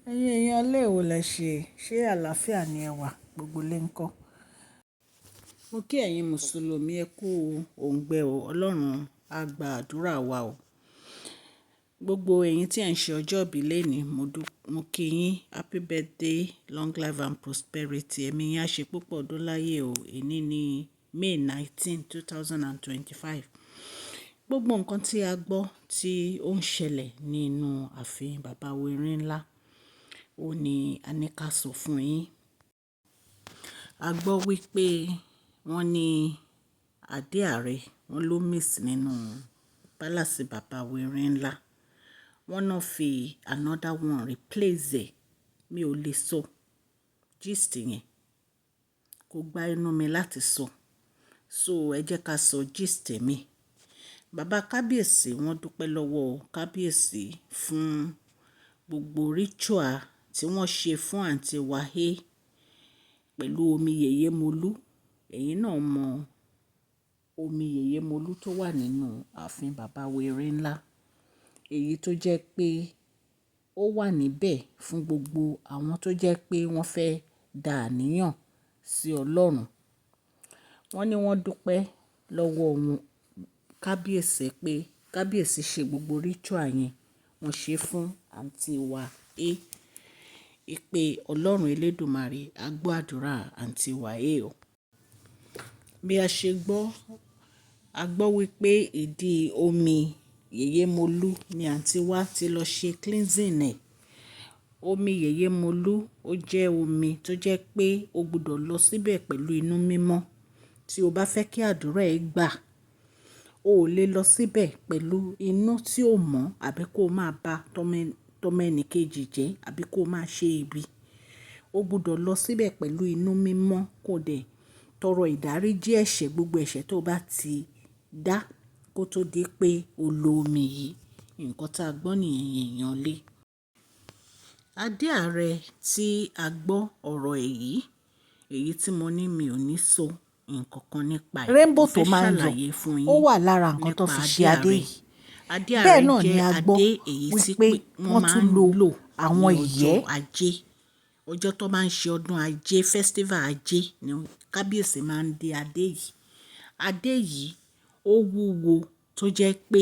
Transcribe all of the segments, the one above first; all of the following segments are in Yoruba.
Ẹ̀yin èèyàn ilé wo lẹ ṣe? Ṣé àlàáfíà ni ẹ wà? Gbogbo lè ń kọ́. Mo kí ẹ̀yin Mùsùlùmí, ẹ kú òǹgbẹ o. Ọlọ́run á gba àdúrà wa o. Gbogbo ẹ̀yin tí ẹ̀ ń ṣe ọjọ́ ìbí lónìí, mo kí yín happy birthday, long life and prosperity. Ẹ̀mí yín á ṣe púpọ̀ ọdún láyé o. Èní ni May 19, 2025. Gbogbo nǹkan tí a gbọ́ tí ó ń ṣẹlẹ̀ nínú ààfin bàbá wa Erinla, ó ní a ní ká sọ fún yín. A gbọ́ wípé wọ́n ní adé ààrẹ, wọ́n ló miss nínú palace bàbá wa Erinla. Wọ́n náà fi another one replace ẹ̀. Mi ò lè sọ gist yẹn. Kò gba inú mi láti sọ. So ẹ jẹ́ ká sọ gist mi. Bàbá kábíyèsí wọ́n dúpẹ́ lọ́wọ́ kábíyèsí fún gbogbo ritual tí wọ́n ṣe fún àǹtí Wahé pẹ̀lú omi yèyé molú. Ẹ̀yin náà mọ omi yèyé molú tó wà nínú ààfin bàbá wa Erinla. Èyí tó jẹ́ pé ó wà níbẹ̀ fún gbogbo àwọn tó jẹ́ pé wọ́n fẹ́ dà àníyàn sí Ọlọ́run. Wọ́n ní wọ́n dúpẹ́ lọ́wọ́ wọn kábíyèsí pé kábíyèsí ṣe gbogbo ritual yẹn, wọ́n ṣe fún àǹtí wa A. Ìpè Ọlọ́run Elédùmarè á gbọ́ àdúrà àǹtí wa A o. Bí a ṣe gbọ́, a gbọ́ wípé ìdí omi yèyé molú ni àǹtí wa ti lọ ṣe cleansing ẹ̀. Omi yèyé molú ó jẹ́ omi tó jẹ́ pé o gbọdọ̀ lọ síbẹ̀ pẹ̀lú inú mímọ́. Tí o bá fẹ́ kí àdúrà ẹ gbà, o ò lè lọ síbẹ̀ pẹ̀lú inú tí ò mọ́ àbí kó má bá tọmọ ẹni kejì jẹ́ àbí kó má ṣe ibi. O gbọdọ̀ lọ síbẹ̀ pẹ̀lú inú mímọ́ kó dẹ̀ tọrọ ìdáríjì ẹ̀ṣẹ̀, gbogbo ẹ̀ṣẹ̀ tó bá ti dá kó tó di pé o lo omi yìí. Nǹkan tí a gbọ́ nìyẹn, èèyàn lé. Adé ààrẹ tí a gbọ́ ọ̀rọ̀ èyí, èyí tí mo ní mi ò ní sọ nǹkan kan nípa ẹ̀. Rainbow Mo tó fẹ́ máa ń yọ, ṣàlàyé fún ó yín wà lára nǹkan tó nípa fi ṣe adé adé ààrẹ. yìí. Adé Bẹ́ẹ̀ ààrẹ náà ni jẹ́ a gbọ́ adé èyí tí wípé pé wọ́n wọ́n máa tún ń lo lò àwọn ní ọjọ́ ìyẹ́. ajé. Ọjọ́ tó máa ń ṣe ọdún ajé, festival ajé ni kábíyèsí máa ń dé adé yìí. Adé yìí ó wúwo tó jẹ́ pé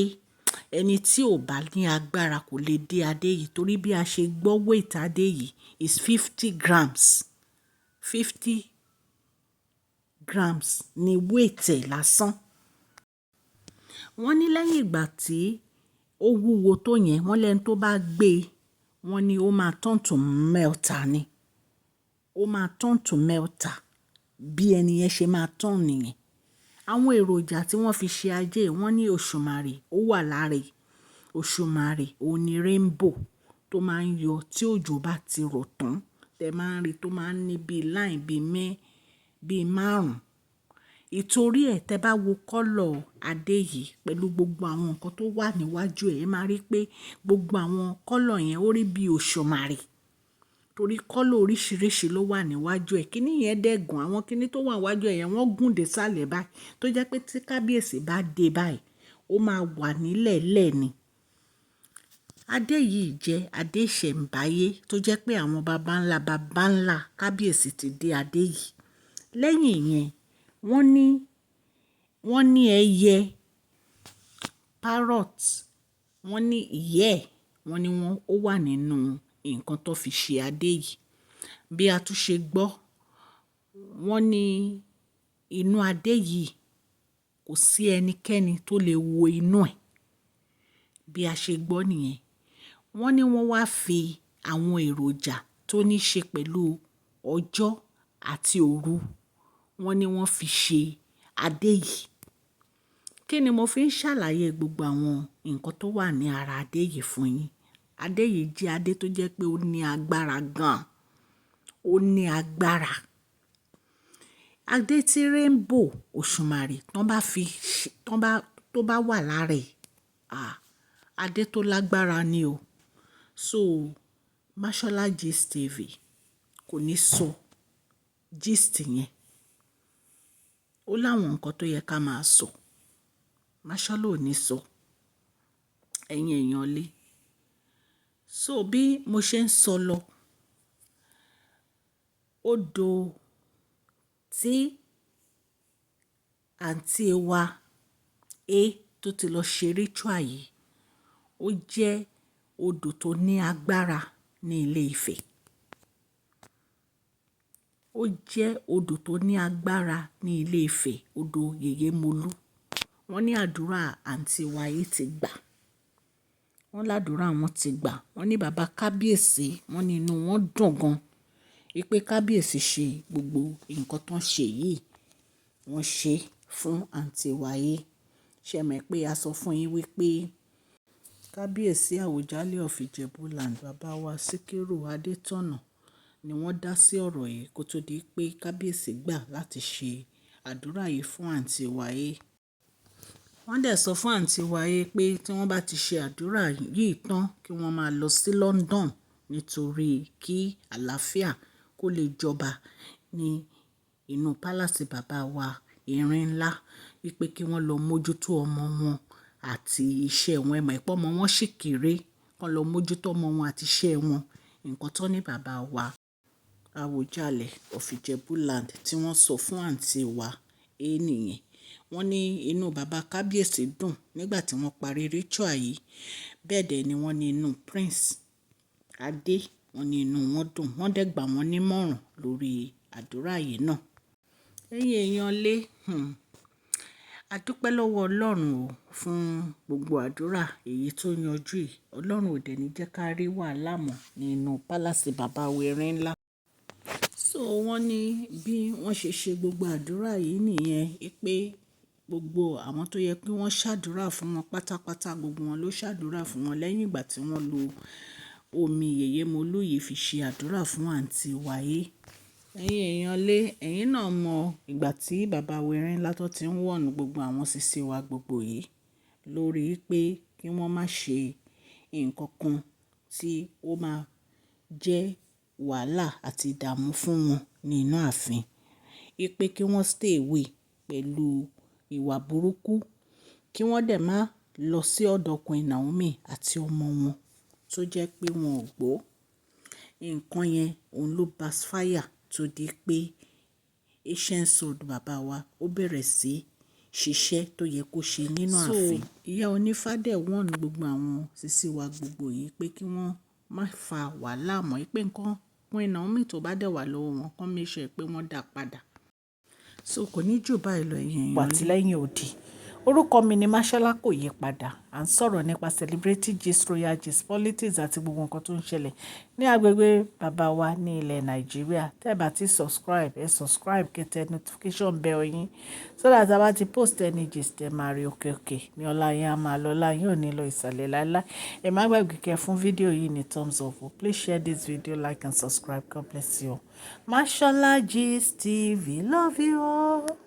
ẹni tí ò bá ní agbára kò lè dé adé yìí torí bí a ṣe gbọ́, weight adé yìí is 50 grams. 50 grams ni weight ẹ̀ lásán. Wọ́n ní lẹ́yìn ìgbà tí ó wúwo tó yẹn, wọ́n lẹ́ni tó bá gbé, wọ́n ní ó máa turn to melter ni. Ó máa turn to melter bí ẹni yẹn ṣe máa turn nìyẹn. Àwọn èròjà tí wọ́n fi ṣe ajé, wọ́n ní òṣùmàrè ó wà lára ẹ̀. Òṣùmàrè òun ní rainbow tó máa ń yọ tí òjò bá ti rọ̀ tán. Tẹ máa ń rí tó máa ń ní bí line bí mẹ́, bí márùn-ún. Ìtorí ẹ, tẹ bá wo colour adé yìí pẹ̀lú gbogbo àwọn nǹkan tó wà níwájú ẹ, ẹ máa rí pé gbogbo àwọn colour yẹn ó rí bí òṣùmàrè. Torí colour oríṣìíríṣìí ló wà níwájú ẹ. Kíní yẹn dẹ́ gùn, àwọn kíní tó wà níwájú ẹ yẹn wọ́n gùn dé sálẹ̀ báyìí. Tó jẹ́ pé tí kábíyèsí bá dé báyìí, ó máa wà nílẹ̀lẹ̀ ni. Adé yìí jẹ́ adé ìṣẹ̀mbáyé tó jẹ́ pé àwọn bàbá ńlá bàbá ńlá kábíyèsí ti dé adé yìí. Lẹ́yìn yẹn, wọ́n ní ẹyẹ parrot, wọ́n ní ìyẹ́ ẹ̀, wọ́n ní wọ́n ó wà nínú nǹkan tó fi ṣe adé yìí. Bí a tún ṣe gbọ́, wọ́n ní inú adé yìí kò sí ẹnikẹ́ni tó lè wo inú ẹ̀. Bí a ṣe gbọ́ nìyẹn. Wọ́n ní wọ́n wá fi àwọn èròjà tó ní ṣe pẹ̀lú ọjọ́ àti òru, wọ́n ní wọ́n fi ṣe adé yìí. Kí ni mo fi ń ṣàlàyé gbogbo àwọn nǹkan tó wà ní ara adé yìí fún yín? Adé yìí jẹ́ adé tó jẹ́ pé ó ní agbára gan. Ó ní agbára. Adé tí rainbow òṣùmàrè tó bá fi ṣe, tó bá wà lára ẹ̀, ah, adé tó lágbára ni o. So, Mashola Gist TV kò ní sọ gist yẹn. Ó láwọn nǹkan tó yẹ ká máa sọ. Mashola ò ní sọ. Ẹ̀yin èèyàn lé. So bí mo ṣe ń sọ lọ, odò tí àǹtí wa A tó ti lọ ṣe ritual yìí, ó jẹ́ odò tó ní agbára ní ilé Ifẹ̀. Ó jẹ́ odò tó ní agbára ní ilé Ifẹ̀, odò Yèyé Molú. Wọ́n ní àdúrà àǹtí wa yìí ti gbà. Wọ́n ládùrá wọn ti gbà. Wọ́n ní bàbá kábíyèsí, wọ́n ní inú wọn dùn gan wípé kábíyèsí ṣe gbogbo nǹkan tó ń ṣe yìí. Wọ́n ṣe fún àǹtí wa yìí. Ṣé ẹ mọ̀ pé a sọ fún yín wípé kábíyèsí Àwùjalẹ̀ of Ijebuland, bàbá wa Síkírù Adétọ̀nà ni wọ́n dá sí ọ̀rọ̀ yìí kó tó di pé kábíyèsí gbà láti ṣe àdúrà yìí fún àǹtí wa yìí. Wọ́n dẹ̀ sọ fún àǹtí wa yìí pé tí wọ́n bá ti ṣe àdúrà yìí tán, kí wọ́n máa lọ sí London nítorí kí àlàáfíà kó lè jọba ní inú palace bàbá wa Erin Ńlá. Wípé kí wọ́n lọ mójútó ọmọ wọn àti iṣẹ́ wọn. Ẹ mọ̀ pé ọmọ wọn sì kéré, kí wọ́n lọ mójútó ọmọ wọn àti iṣẹ́ wọn. Ǹkan tó ní bàbá wa Àwùjalẹ̀ of Ijebuland tí wọ́n sọ fún àǹtí wa A nìyẹn. Wọ́n ní inú bàbá kábíyèsí dùn nígbà tí wọ́n parí ritual yìí. Bẹ́ẹ̀ dẹ̀ ni wọ́n ní inú Prince Adé, wọ́n ní inú wọn dùn. Wọ́n dẹ̀ gbà wọ́n nímọ̀ràn lórí àdúrà yìí náà. Ẹ̀yin èèyàn lé, a dúpẹ́ lọ́wọ́ Ọlọ́run o fún gbogbo àdúrà èyí tó yanjú yìí. Ọlọ́run ò dẹ̀ ní jẹ́ ká rí wàhálà mọ́ nínú palace bàbá wa Erin Ńlá. So wọ́n ní bí wọ́n ṣe ṣe gbogbo àdúrà yìí nìyẹn pé gbogbo àwọn tó yẹ kí wọ́n ṣàdúrà fún wọn pátápátá, gbogbo wọn ló ṣàdúrà fún wọn lẹ́yìn ìgbà tí wọ́n lo omi Yèyé Molú yìí fi ṣe àdúrà fún àǹtí wa yìí. Ẹ̀yin èèyàn lé, ẹ̀yin náà mọ ìgbà tí bàbá wa Erin Ńlá tó ti ń warn gbogbo àwọn sisi wa gbogbo yìí lórí pé kí wọ́n má ṣe nǹkan kan tí ó máa jẹ́ wàhálà àti ìdààmú fún wọn nínú ààfin. Wípé kí wọ́n stay away pẹ̀lú ìwà burúkú, kí wọ́n dẹ̀ má lọ sí ọ̀dọ̀ Queen Naomi àti ọmọ wọn tó jẹ́ pé wọn ò gbọ́. Nǹkan yẹn òun ló backfire tó di pé ancient sword bàbá wa ó bẹ̀rẹ̀ sí ṣiṣẹ́ tó yẹ kó ṣe nínú ààfin. So ìyá onífá dẹ̀ warn gbogbo àwọn sisi wa gbogbo yìí pé kí wọ́n má fa wàhálà mọ́, pé nǹkan Queen Naomi tó bá dẹ̀ wà lọ́wọ́ wọn, kó make sure pé wọ́n dá padà. So kò ní jù báyìí lọ, ẹ̀yin èèyàn lé. Àtìlẹ́yìn òdì. Orúkọ mi ni Mashola, kò yí padà. À ń sọ̀rọ̀ nípa celebrity gist, royal gist, politics àti gbogbo nǹkan tó ń ṣẹlẹ̀ ní agbègbè bàbá wa ní ilẹ̀ Nàìjíríà. Tẹ́ ẹ bá ti subscribe, ẹ subscribe, kí ẹ tẹ notification bell yín so that a bá ti post any gist, ẹ máa rí. Òkè òkè ní ọlá yín á máa lọ, ọlá yín ò ní lọ ìsàlẹ̀ láíláí. Ẹ má gbàgbé kẹ́ fún fídíò yìí ní thumbs up. Please share this video, like and subscribe. God bless you. Mashola Gist TV. Love you all.